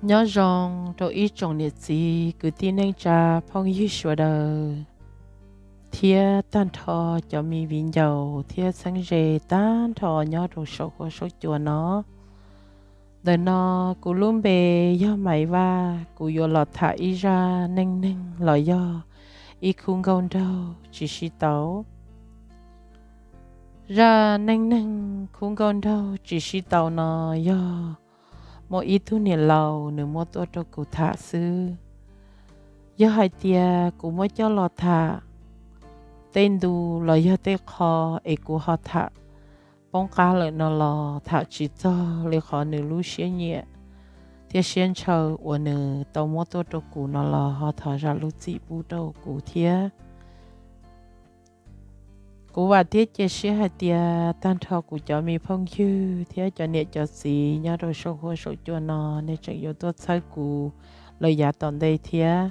Nyob zoo rau ib tsoom niam txiv kwv tij neej tsa phooj ywg sawv daws, thiab tag nrho cov me viv ncaus thiab txheeb ze tag nrho nyob rau saum huab saum cua no. Ntawm no kuv lub npe yog Maiv Vaj, kuv yuav los tham ib zaj neej neeg los yog ib khub nkauj nraug tsis sib tau. Zaj neej neeg khub nkauj nraug tsis sib tau no yog muaj ib tug niam laus nws muab tuaj rau kuv tham xwb. Yog hais tias kuv muab coj los tham tej ntu los yog tej qho es kuv ho tham poob qab lawm no los tham tsis txog li qhov nws lub siab nyiam thiab siab ntshaw uas nws tau muab tuaj rau kuv no los ho thov zam lub txim pub rau kuv thiab. Kuv vam thiab cia siab hais tias tag nrho kuv cov me phooj ywg thiab cov niam cov txiv nyob rau saum huab saum cua no nej tseem yuav tuaj txhawb kuv lawm yav tom ntej thiab.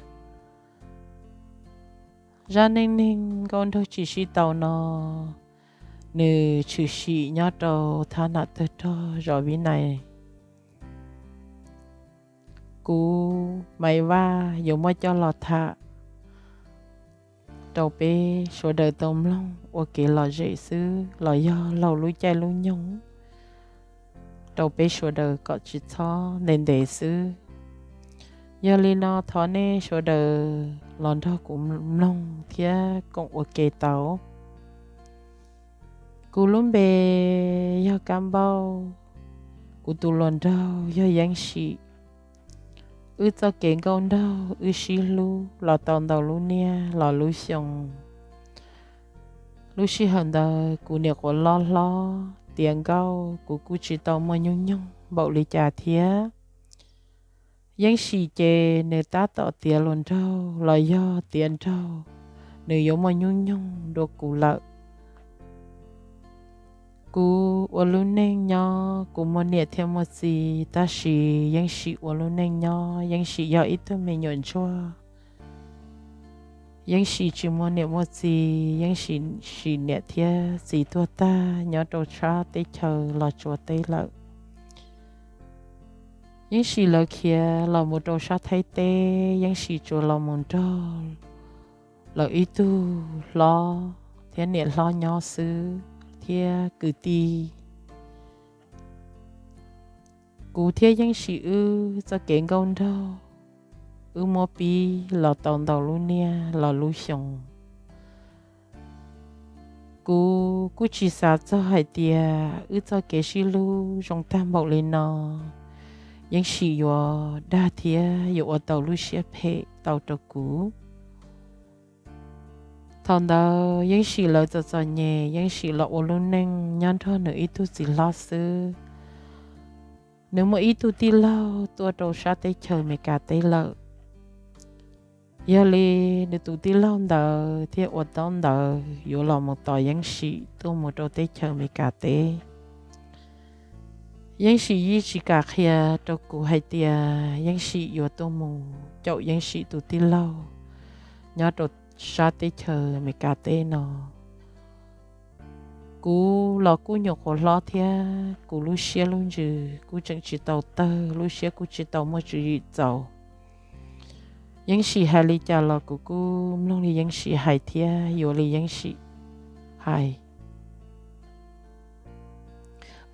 Zaj neej neeg nkauj nraug tsis sib tau no, nws tshwm sim nyob rau thab nam tawg rog zos Vib Nais. Kuv Maiv Vaj yuav muab coj los tham rau peb sawv daws tau mloog ua kev lom zem xwb los yog laug lub caij lub nyoog rau peb sawv daws kom tsis txhob ntev ntev xwb. Yog li no thov nej sawv daws los nrog kuv mloog thiab koom ua ke tau. Kuv lub npe yog Kab Npauj, kuv tus hluas nraug yog Yeeb Sim. Wb txoj kev nkauj nraug wb sib hlub los tau ntau lub niaj los lub xyoo. Lub sij hawm ntawd kuv nyuam qhuav loj hlob tiav nkauj, kuv kuj tsis tau muaj hnub nyoog npaum li cas thiab. Yeeb Sim ces nws tab tom tiav hluas nraug los yog tiav nraug, nws yuav muaj hnub nyoog dua kuv lawm. Kuv ua lub neej nyob kuv muaj niam thiab muaj txiv, tab sis Yeeb Sim ua lub neej nyob Yeeb Sim yog ib tug me nyuam ntsuag. Yeeb Sim tsis muaj niam muaj txiv, Yeeb Sim sim niam thiab txiv tuag tag nyob rau sab teb chaws Los Tsuas teb lawm. Yeeb Sim lawv khiav los mus rau sab Thaib teb, Yeeb Sim tsuas los mus nrog lawv ib tug hlob thiab niam hlob nyob xwb thiab kwv tij. Kuv thiab Yeeb Sim wb txoj kev nkauj nraug, wb muab pib los tau ntau lub niaj los lub xyoo. Kuv kuj tsis xav txog hais tias wb txoj kev sib hlub zoo tag npaum li no, Yeeb Sim yuav dag thiab yuav ua tau lub siab phem tau rau kuv. Thaum ntawd Yeeb Sim lawv txom txom nyem, Yeeb Sim los ua lub neej nyob nrog nws ib tug txiv hlob xwb. Nws muaj ib tug tij laug tuaj rau sab teb chaws Amelikas teb lawm. Yog li nws tus tij laug ntawd thiaj ua taub ntawv yuav los mus tos Yeeb Sim tuaj mus rau teb chaws Amelikas teb. Yeeb Sim yeej tsis kam qhia rau kuv hais tias Yeeb Sim yuav tuaj mus caum Yeeb Sim tus tij laug nyob rau sab teb chaws Amelikas teb no. Kuv los kuj nyuam qhuav hlob thiab kuv lub siab lub ntsws kuj tseem tsis tau tawg, lub siab kuj tsis tau muaj tswv yim txaus. Yeeb Sim hais li cas los kuv kuj mloog li Yeeb Sim hais thiab yuav li Yeeb Sim hais.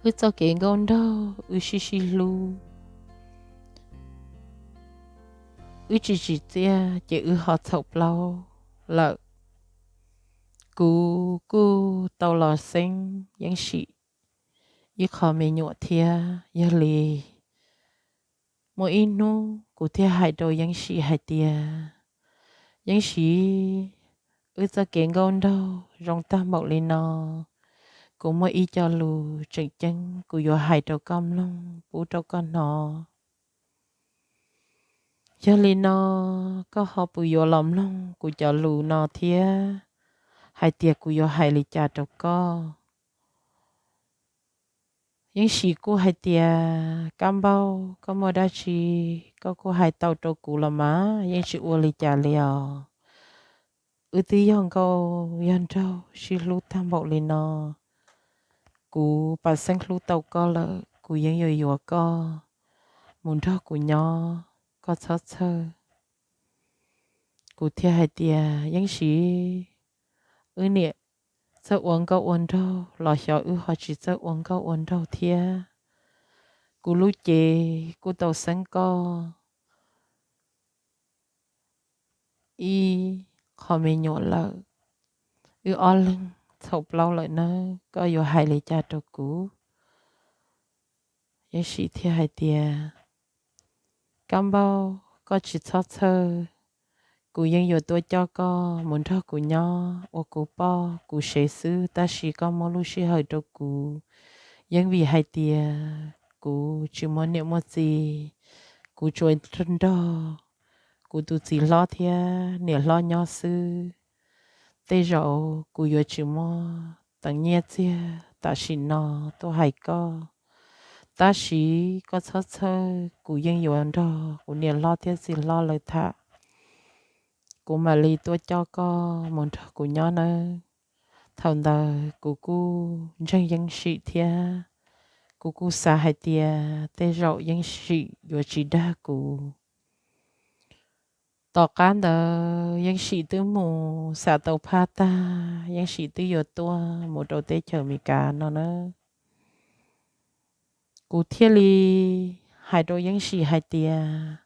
Wb txoj kev nkauj nraug wb sib sib hlub, wb tsis tsim txiaj ces wb ho txhaum plaub lawm. Kuv kuj tau los xeeb Yeeb Sim ib qho me nyuam thiab. Yog li muaj ib hnub kuv thiaj hais rau Yeeb Sim hais tias, Yeeb Sim, wb txoj kev nkauj nraug zoo tag npaum li no, kuv muaj ib co lus tseem ceeb kuv yuav hais rau koj mloog pub rau koj hnov. Yog li no koj ho puas yuav los mloog kuv cov lus no thiab hais tias kuv yuav hais li cas rau koj? Yeeb Sim kuj hais tias, Kab Npauj, koj muaj dab tsi koj kuj hais tau rau kuv los mas, yeej tsis ua li cas li os. Wb twb yog nkauj yog nraug sib hlub tag npaum li no, kuv pam xeeb hlub tau koj lawm, kuv yeej yuav yuav koj. mus nrog kuv nyob, koj txhob txhawj. Kuv thiaj hais tias, Yeeb Sim, wb niam txawj ua nkauj ua nraug los xyov wb ho tsis txawj ua nkauj ua nraug thiab. Kuv lub cev kuj tau xeeb koj ib qho me nyuam lawm, wb ob leeg txhaum plaub lawm nawb, koj yuav hais li cas rau kuv? Yeeb Sim thiaj hais tias, Kab Npauj, koj tsis txhob txhawj, kuv yeej yuav tuaj coj koj mus nrog kuv nyob ua kuv poj kuv sev xwb, tab sis koj muab lub sij hawm rau kuv. Yeeb, vim hais tias kuv tsis muaj niam muaj txiv, kuv tsuas nrog kuv tus txiv hlob thiab niam hlob nyob xwb. Tej zaum kuv yuav tsis muaj teev nyiaj txiag tam sim no tuaj hais koj, tab sis koj txhob txhawj, kuv yeej yuav nrog kuv niam hlob thiab txiv hlob lawv tham, kuv mam li tuaj coj koj mus nrog kuv nyob nawb. Thaum ntawd kuv kuj ntseeg Yeeb Sim thiab, kuv kuj xav hais tias tej zaum Yeeb Sim yuav tsis dag kuv. Tom qab ntawd Yeeb Sim twb mus xam tau phaj tag, Yeeb Sim twb yuav tuaj mus rau teb chaws Amelikas no na. Kuv thiaj li hais rau Yeeb Sim hais tias,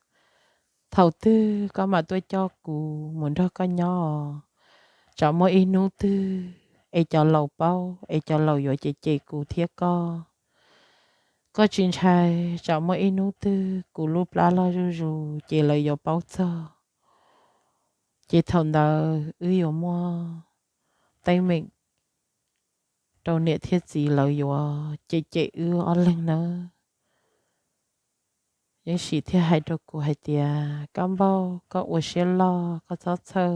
Thaum twg koj mam tuaj coj kuv mus nrog koj nyob? Tsam muaj ib hnub twg es cov laus paub es cov laus yuav cem cem kuv thiab koj. Koj tsis ntshai tsam muaj ib hnub twg kuv lub plab loj zuj zus ces lawv yuav paub txog, ces thaum ntawd wb yuav muaj teeb meem rau niam thiab txiv, lawv yuav cem cem wb ob leeg nawb. Yeeb Sim thiaj hais rau kuv hais tias, Kab Npauj, koj ua siab loj, koj txhob txhawj.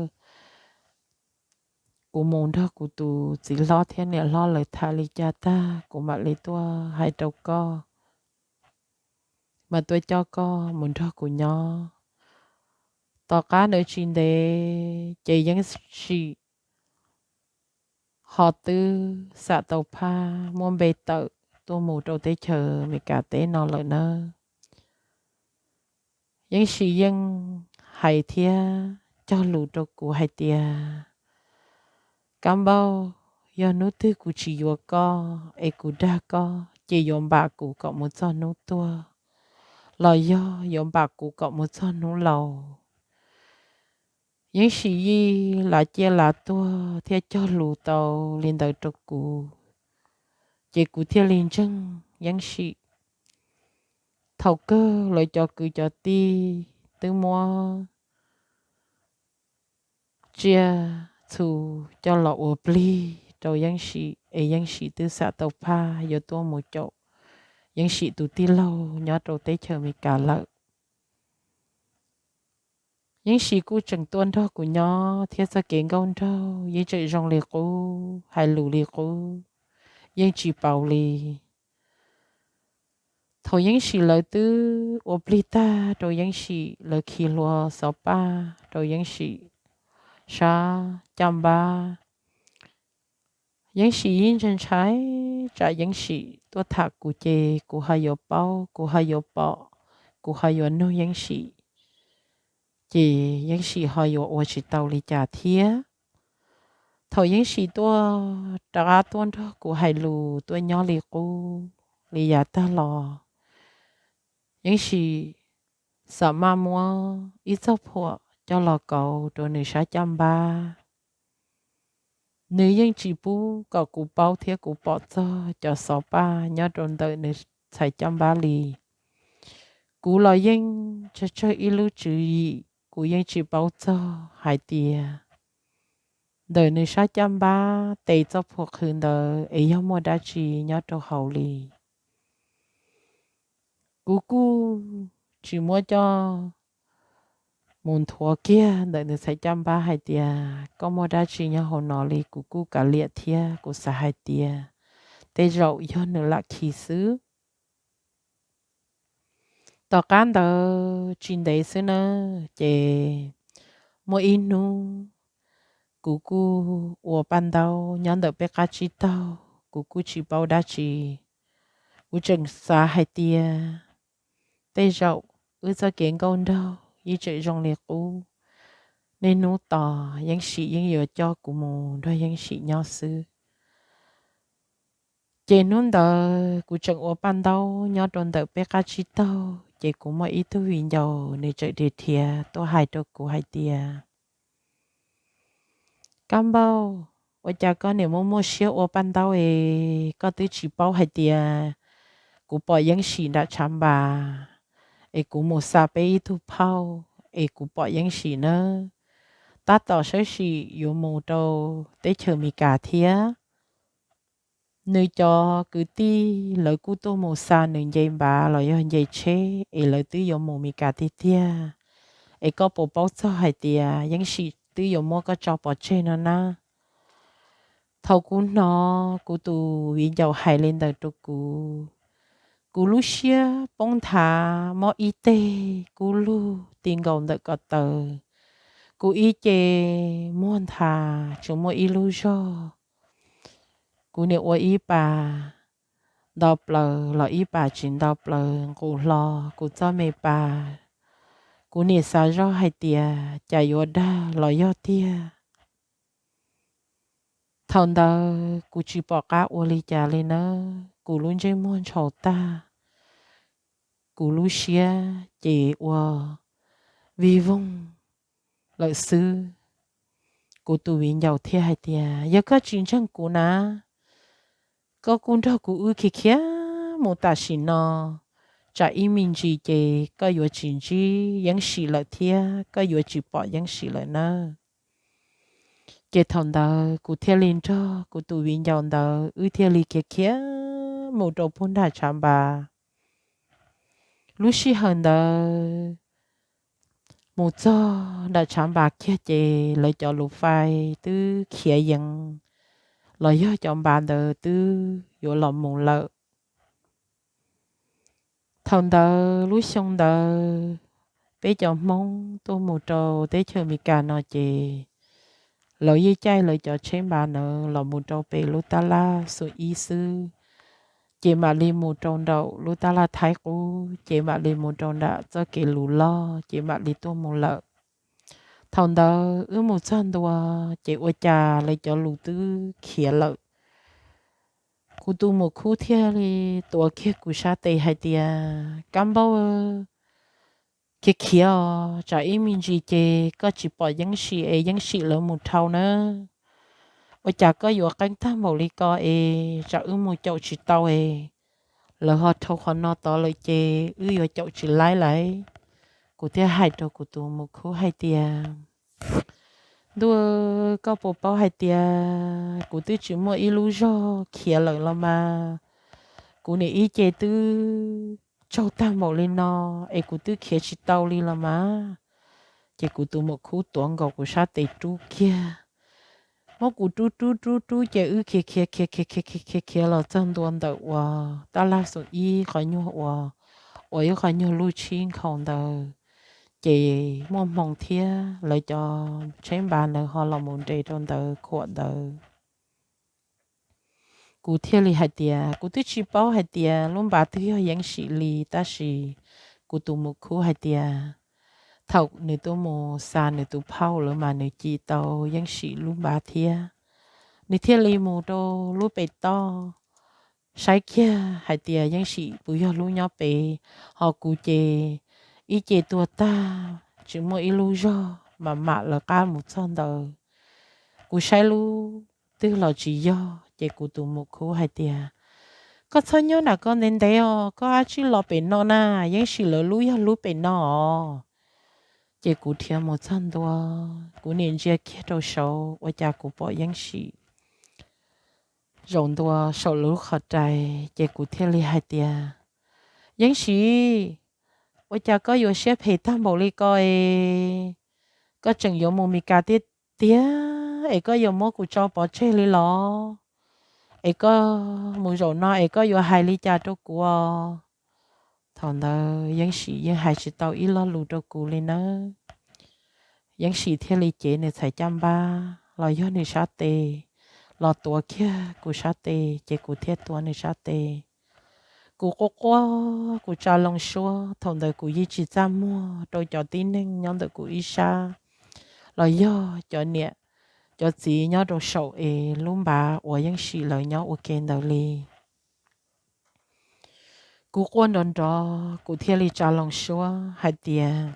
Kuv mus nrog kuv tus txiv hlob thiab niam hlob lawv tham li cas tag kuv mam li tuaj hais rau koj, mam tuaj coj koj mus nrog kuv nyob. Tom qab ntawd tsis ntev ces Yeeb Sim ho twb xam tau phaj muab npe tawm tuaj mus rau teb chaws Amelikas teb no lawm nawb. Yeeb Sim yeej hais thiab cog lus rau kuv hais tias, Kab Npauj, yog hnub twg kuv tsis yuav koj es kuv dag koj ces yuav npam kuv kom mus txog hnub tuag, los yog yuav npam kuv kom mus txog hnub laus. Yeeb Sim yeej lav ciaj lav tuag thiab cog lus tau li ntawd rau kuv, ces kuv thiaj li ntseeg Yeeb Sim. Thaum kawg lawv cov kwv cov tij twb muab tsiaj txhu coj los ua plig rau Yeeb Sim es Yeeb Sim twb xam tau phaj yuav tuaj mus caum Yeeb Sim tus tij laug nyob rau teb chaws Amelikas lawm. Yeeb Sim kuj tseem tuaj nrog kuv nyob thiab txoj kev nkauj nraug yeej tseem zoo li qub, hais lus li qub, yeej tsis pauv li. Thaum Yeeb Sim lawv twb ua plig tag rau Yeeb Sim, lawv khi hlua xov paj rau Yeeb Sim sab caj npab, Yeeb Sim yeej ntshai ntshai tsam Yeeb Sim tuaj tham kuv ces kuv ho yuav paub, kuv ho yuav pom, kuv ho yuav nug Yeeb Sim, ces Yeeb Sim ho yuav ua tsis tau li cas thiab. Thaum Yeeb Sim tuaj rov qab tuaj nrog kuv hais lus tuaj nyob li qub li yav tag los, Yeeb Sim xam maj muab ib txoj phuam coj los kauv rau nws sab caj npab. Nws yeej tsis pub kom kuv paub thiab kuv pom txog cov xov paj nyob rau ntawm nws txhais caj npab li. Kuv los yeej tsawg tsawg ib lub tswv yim, kuv yeej tsis paub txog hais tias ntawm nws sab caj npab tes txoj phuam qhwv ntawd es yog muaj dab tsi nyob rau hauv li. Kuv kuj tsis muab coj mus nthuav kiag ntawm nws txhais caj npab hais tias koj muaj dab tsi nyob hauv no li, kuv kuj kav liam thiab kuv xav hais tias tej zaum yog nws lam khi xwb. Tom qab ntawd tsis ntev xwb na, ces muaj ib hnub kuv kuj ua paj ntaub nyob ntawm peb qab tsib taug, kuv kuj tsis paub dab tsi. Kuv tseem xav hais tias tej zaum wb txoj kev nkauj nraug yeej tseem zoo li qub. Niaj hnub tos Yeeb Sim yeej yuav coj kuv mus nrog Yeeb Sim nyob xwb. Ces hnub ntawd kuv tseem ua paj ntaub nyob rau ntawm peb qab tsib taug, ces kuv muaj ib tug viv ncaus nws txawm dhia dhia tuaj hais rau kuv hais tias, Kab Npauj, ua cas koj niam muaj muaj siab ua paj ntaub es koj twb tsis paub hais tias kuv pom Yeeb Sim nram tshav npas, es kuv mus xa peb ib tug phauj, es kuv pom Yeeb Sim nawb, tab tom saib sim yuav mus rau teb chaws Amelikas thiab. Nws cov kwv tij lawv kuj tuaj mus xa nws nce npav los yog nce tsheb es lawv twb yuav mus Amelikas tiag tiag. Es koj puas paub txog hais tias Yeeb Sim twb yuav muab koj tso pov tseg no na? Thaum kuv hnov kuv tus viv ncaus hais li ntawd rau kuv, kuv lub siab poob nthav mob ib teg kub lug ti nkaus ntawm ko taw. Kuv ib ce muag nthav tsis muaj ib lub zog. Kuv niam ua ib pas nto plaws los ib pas tsis nto plaws nqus hlo kuv txoj me pas. Kuv niam xav zoj hais tias cas yuav dag los yog tiag. Thaum ntawd kuv tsis pom qab ua li cas li nawb, kuv lub ntsej muag ntshaus tag, kuv lub siab ces ua vij voog lawm xwb. Kuv tus viv ncaus thiaj hais tias, Yog koj tsis ntseeg kuv na, koj kuj nrog kuv wb khiav khiav mus tam sim no, tsam ib me ntsis ces koj yuav tsis ntsib Yeeb Sim lawm thiab koj yuav tsis pom Yeeb Sim lawm nawb. Ces thaum ntawd kuv thiaj li nrog kuv tus viv ncaus ntawd wb thiaj li khiav khiav mus rau puag nram tshav npas. Lub sij hawm ntawd mus txog nram tshav npas kiag ces lawv cov lus fais twb khiav yees los yog cov npas ntawd twb yuav los mus lawm. Thaum ntawd lub xyoo ntawd peb cov Hmoob tuaj mus rau teb chaws Amelikas no ces lawv yeej caij lawv cov tsheb npas ntawd los mus rau pem lub tab laj xus ib xwb, ces mam li mus rau nraum lub tab laj Thaib qub, ces mam li mus rau nram txoj kev lus loj ces mam li tuaj mus lawm. Thaum ntawd wb mus txog ntua ces ua cas lawv cov lus twb khiav lawm. Kuv tus muam khub thiaj li tuav kiag kuv sab tes hais tias, Kab Npauj, khiav khiav os, tsam ib me ntsis ces koj tsis pom Yeeb Sim es Yeeb Sim lawv mus dhau nawb. Ua cas koj yuav qeeb tag npaum li ko es tsam wb mus caum tsis tau es lawv ho dhau qhov no tod lawm ces wb yuav caum tsis laib lawm. Kuv thiaj hais rau kuv tus muam khub hais tias, Ntuj, koj puas paub hais tias kuv twb tsis muaj ib lub zog khiav lawm los mas, kuv niam ib ce twb tsaug tag npaum li no es kuv twb khiav tsis tau li los mas. Ces kuv tus muam khub tuav nkaus kuv sab tes rub kiag, muab kuv rub rub rub rub ces wb khiav khiav khiav khiav khiav khiav khiav los txog ntua ntawm uas tab laj xus ib qhov nyuag uas, uas ib qhov nyuag lub tshib nkhaus ntawd, ces muaj hmoo thiab lawv cov tsheb npas ntawd ho los mus nres rau ntawd khuam ntawd. Kuv thiaj li hais tias kuv twb tsis paub hais tias lub npav twg yog Yeeb Sim li, tab sis kuv tus muam khub hais tias thaum nws tuaj mus xa nws tus phauj lawm mas nws ci tau Yeeb Sim lub npav thiab. Nws thiaj li mus rau lub pem toj saib kiag hais tias Yeeb Sim puas yog lub nyob pem, ho kuv ces ib ce tuag tag tsis muaj ib lub zog mam mam lawv qab mus txog ntawd. Kuv saib lub twg los tsis yog ces kuv tus muam khub hais tias, Koj txhob nyob nram ko ntev ntev os, koj ab tsib los pem no na, Yeeb Sim lawv lub yog lub pem no os. Ces kuv rhiav mus txog ntua, kuv niam ntsia kiag rau saud ua cas kuv pom Yeeb Sim zaum ntua saum lub qhov rais, ces kuv thiaj li hais tias, Yeeb Sim, ua cas koj yuav siab phem tag npaum li ko es koj tseem yuav mus Mes Kas tiag tiag es koj yuav muab kuv tso pov tseg li los? Es koj mus zaum no es koj yuav hais li cas rau kuv os? Thaum ntawd Yeeb Sim yeej hais tsis tau ib lo lus rau kuv li nawb. Yeeb Sim thiaj li cev nws txhais caj npab los yog nws sab tes los tuav kiag kuv sab tes, ces kuv thiaj tuav nws sab tes. Kuv quaj quaj kuv tsa loo suab, thaum ntawd kuv yeej tsis txaj muag rau cov tib neeg nyob ntawm kuv ib sab los yog cov niam cov txiv nyob rau saum es lub npav uas Yeeb Sim lawv nyob ua ke ntawd li. Kuv quaj nrov nrov kuv thiaj li tsa loo suab hais tias,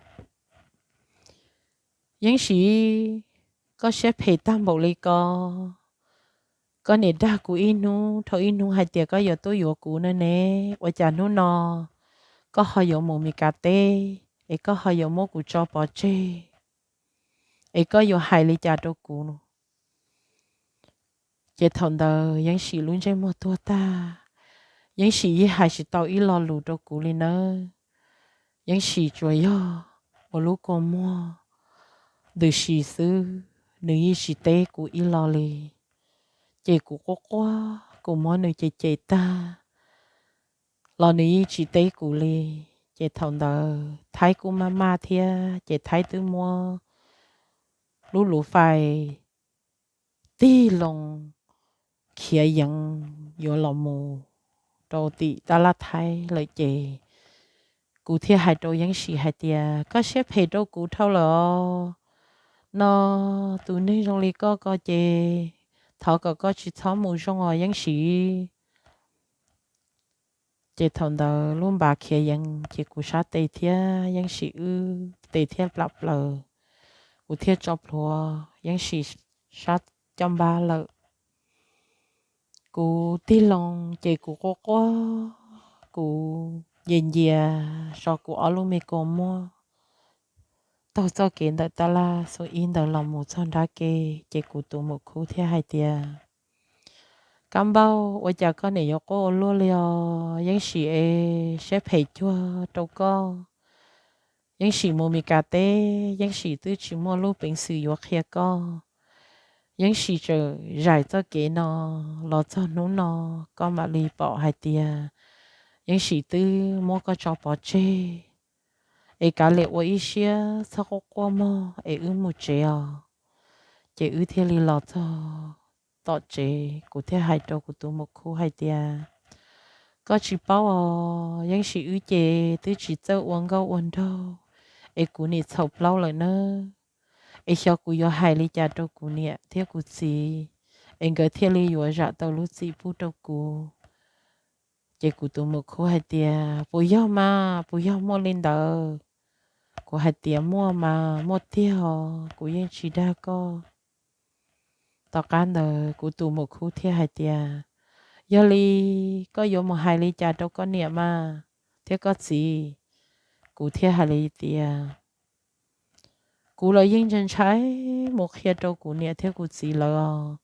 Yeeb Sim, koj siab phem tag npaum li ko, koj niam dag kuv ib hnub dhau ib hnub hais tias koj yuav tuaj yuav kuv no ne, ua cas hnub no koj ho yuav mus Mis Kas teb es koj ho yuav muab kuv tso pov tseg, es koj yuav hais li cas rau kuv? Ces thaum ntawd Yeeb Sim lub ntsej muag tuag tag, Yeeb Sim yeej hais tsis tau ib lo lus rau kuv li nawb. Yeeb Sim tsuas yog ua lub kua muag ntws si xwb, nws yeej tsis teb kuv ib lo li. Ces kuv quaj quaj kuv muab nws cem cem tag los nws yeej tsis teb kuv li. Ces thaum ntawd Thaib kuj maj maj thiab, ces Thaib twb muab lub luv fais tig loo khiav yees yuav los mus rau tim tab laj Thaib lawm ces kuv thiaj hais rau Yeeb Sim hais tias, Koj siab phem rau kuv dhau lawm os. No tus neeg zoo li koj ko ces thov kom koj tsis txhob mus zoo os Yeeb Sim. Ces thaum ntawd lub npav khiav yees ces kuv sab tes thiab Yeeb Sim wb tes thiaj plam plaws, kuv thiaj tso plhuav Yeeb Sim sab caj npab lawm. Kuv tig loo ces kuv quaj quaj, kuv ncia ncia so kuv ob lub me kua muag taug txoj kev ntawm tab laj xu ib ntawd los mus txog nrab ke, ces kuv tus muam khub thiaj hais tias, Kab Npauj, ua cas koj niam yuav quaj ua luaj li os? Yeeb Sim es siab phem cuag rau koj. Yeeb Sim mus Mis Kas teb, Yeeb Sim twb tsis muaj lub peev xwm yuav qhia koj. Yeeb Sim tseem zais txoj kev no los txog hnub no, koj mam li pom hais tias Yeeb Sim twb muab koj tso pov tseg. Es kav liam ua ib siab txhob quaj quaj mog es wb mus tsev os. Ces wb thiaj li los txog tom tsev, kuv thiaj hais rau kuv tus muam khub hais tias, Koj tsis paub os, Yeeb Sim wb ces twb tsis txawj ua nkauj ua nraug, es kuv nim txhaum plaub lawm nawb. Es xyov kuv yuav hais li cas rau kuv niam thiab kuv txiv, es nkawd thiaj li yuav zam tau lub txim pub rau kuv. Ces kuv tus muam khub hais tias, Puas yog mas, puas yog muaj li ntawd? Kuv hais tias, Muaj mas, muaj tiag os, kuv yeej tsis dag koj. Tom qab ntawd kuv tus muam khub thiaj hais tias, Yog li koj yuav mus hais li cas rau koj niam mas thiab koj txiv? Kuv thiaj hais li tias, Kuv los yeej ntshai ntshai mus qhia rau kuv niam thiab kuv txiv lawv os,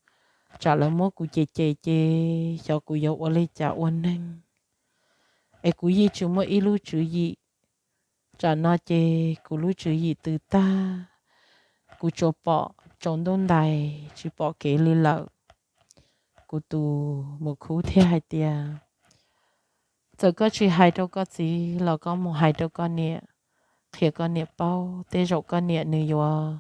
tsam lawv muab kuv cem cem ces xyov kuv yuav ua li cas ua neeg. Es kuv yeej tsis muaj ib lub tswv yim, tsam no ces kuv lub tswv yim tws tag, kuv tsuas pom tsaus ntuj ntais tsis pom kev li lawm. Kuv tus muam khub thiaj hais tias, Txawm koj tsis hais rau koj txiv los koj mus hais rau koj niam, qhia koj niam paub, tej zaum koj niam nws yuav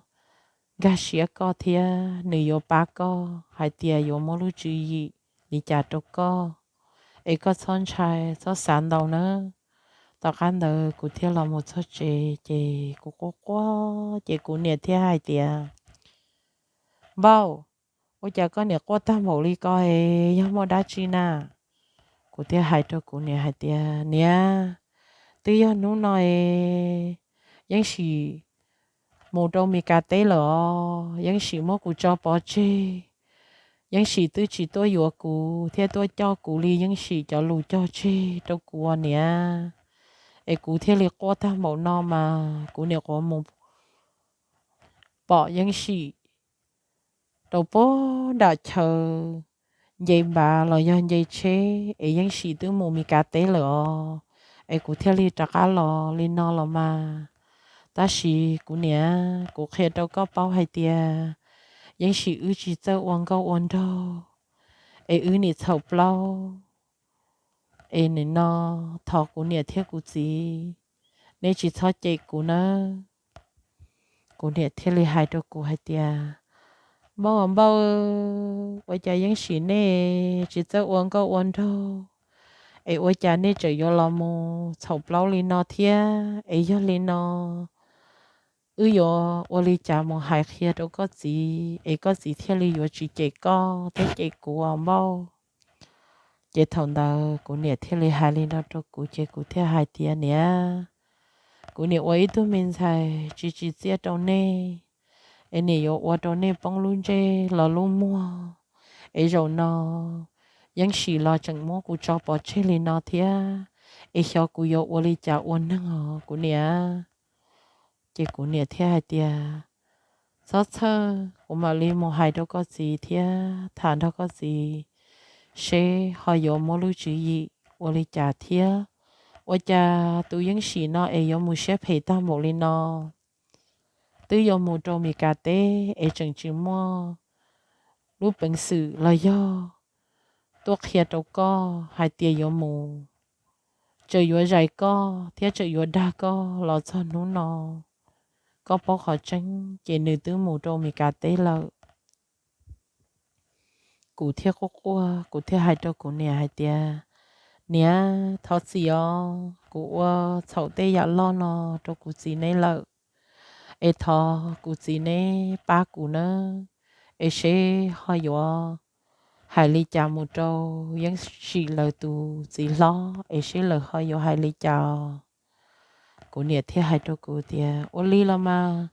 nkag siab koj thiab nws yuav pab koj hais tias yuav muab lub tswv yim li cas rau koj. Es koj txhob ntshai, txhob xav ntau nawb. Tom qab ntawd kuv thiaj los mus txog tsev ces kuv quaj quaj ces kuv niam thiaj hais tias, Npauj, ua cas koj niam quaj tag npaum li ko es yog muaj dab tsi na? Kuv thiaj hais rau kuv niam hais tias, Niam, twb yog hnub no es Yeeb Sim mus rau Mis Kas teb lawm os, Yeeb Sim muab kuv tso pov tseg. Yeeb Sim twb tsis tuaj yuav kuv thiab tuaj coj kuv li Yeeb Sim cov lus cog tseg rau kuv niam, es kuv thiaj li quaj tag npaum no mas kuv niam qhuav mus pom Yeeb Sim rau puag nram chaw nce npav los yog nce tsheb es Yeeb Sim twb mus Mis Kas teb lawm os, es kuv thiaj li rov qab los li no los mas. Tab sis kuv niam, kuv qhia rau koj paub hais tias Yeeb Sim wb tsis txawj ua nkauj ua nraug, es wb nim txhaum plaub, es nim no thov kuv niam thiab kuv txiv, nej tsis txhob cem kuv nawb. Kuv niam thiaj li hais rau kuv hais tias, Npauj, Npauj, ua cas Yeeb Sim nej tsis txawj ua nkauj ua nraug es ua cas nej tseem yuav los mus txhaum plaub li no thiab? Es yog li no wb yuav ua li cas mus hais qhia rau koj txiv es koj txiv thiaj li yuav tsis cem koj thiab cem kuv os npauj? Ces thaum ntawd kuv niam thiaj li hais li no rau kuv, ces kuv thiaj hais tias, Niam, kuv niam ua ib tug me ntxhais tsis tsim txiaj rau nej, es niam yuav ua rau nej poob lub ntsej los lub muag, es zaum no Yeeb Sim los tseem muab kuv tso pov tseg li no thiab, es xyov kuv yuav ua li cas ua neeg os kuv niam. Ces kuv niam thiaj hais tias, Txhob txhawj, kuv mam li mus hais rau koj txiv thiab tham nrog koj txiv seb ho yuav muab lub tswv yim ua li cas thiab. Ua cas tus Yeeb Sim no es yuav mus siab phem tag npaum li no? Twb yuav mus rau Mes Kas teb es tseem tsis muaj lub peev xwm los yog tuaj qhia rau koj hais tias yuav mus, tseem yuav zais koj thiab tseem yuav dag koj los txog hnub no. Koj paub qhov tseeb ces nws twb mus rau Mes Kas teb lawm. Kuv thiaj quaj quaj, kuv thiaj hais rau kuv niam hais tias, Niam, thov txim os, kuv ua txhaum tej yam loj no rau kuv txiv neb lawm, es thov kuv txiv neb pab kuv nawb, es seb ho yuav hais li cas mus rau Yeeb Sim lawv tus txiv hlob es seb lawv ho yuav hais li cas. Kuv niam thiaj hais rau kuv tias, Ua li los mas,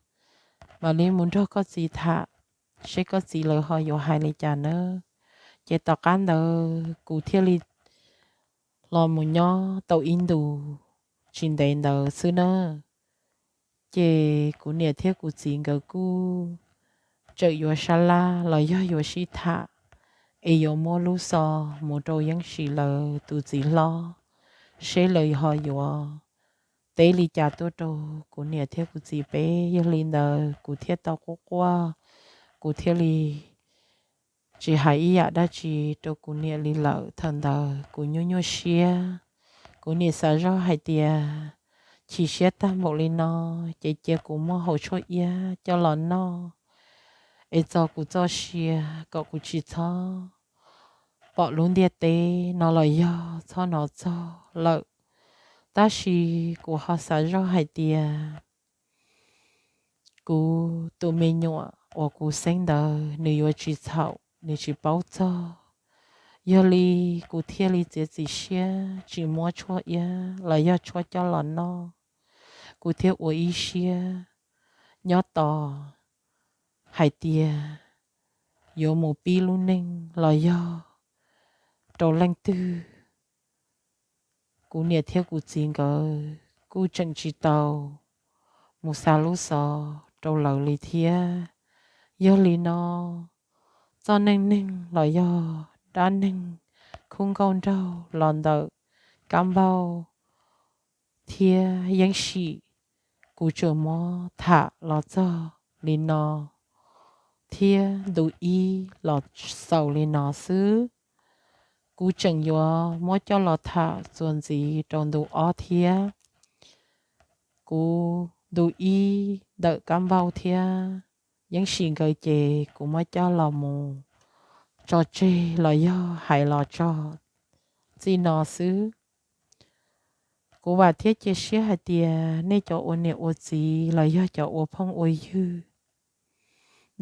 mam li mus nrog koj txiv tham, seb koj txiv lawv ho yuav hais li cas nawb. Ces tom qab ntawd kuv thiaj li los mus nyob tau ib ntus tsis ntev ntawd xwb na. Ces kuv niam thiab kuv txiv nkawd kuj tseem yuav sab laj los yog yuav sib tham, es yuav muab lub xov mus rau Yeeb Sim lawv tus txiv hlob, seb lawv ho yuav teb li cas tuaj rau kuv niam thiab kuv txiv peb. Yog li ntawd kuv thiaj tau quaj quaj, kuv thiaj li tsis hais ib yam dab tsi rau kuv niam li lawm. Thaum ntawd kuv nyuaj nyuaj siab, kuv niam xav zoj hais tias chim siab tag npaum li no, ces cia kuv muab hau tshuaj iab coj los noj, es txo kuv txoj sia kom kuv tsis txhob pom lub ntiaj teb no los yog txhob hnov txog lawm. Tab sis kuv ho xav zoj hais tias kuv tus me nyuam uas kuv xeeb ntawd nws yuav tsis txhaum, nws tsis paub txog. Yog li kuv thiaj li txiav txim siab tsis muab tshuaj iab los yog tshuaj coj los noj. Kuv thiaj ua ib siab nyob tos hais tias yuav mus pib lub neej los yog rau leej twg. Kuv niam thiab kuv txiv nkawd kuj tseem tsis tau mus xa lub xov rau lawv li thiab. Yog li no, txoj neej neeg los yog dab neeg khub nkauj nraug los ntawm Kab Npauj thiab Yeeb Sim, kuv tsuas muab tham los txog li no thiab ntu ib los xaus li no xwb. Kuv tseem yuav muab coj los tham txuas ntxiv rau ntu ob thiab. Kuv ntu ib ntawm Kab Npauj thiab Yeeb Sim nkawd ces kuv muab coj los mus tso tseg los yog hais los txog txij no xwb. Kuv vam thiab cia siab hais tias nej cov ua niam ua txiv los yog cov ua phooj ua ywg,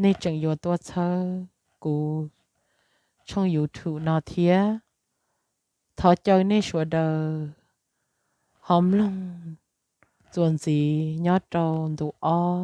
nej tseem yuav tuaj txhawb kuv tshooj YouTube no thiab. Thov caw nej sawv daws ho mloog txuas ntxiv nyob rau ntu ob.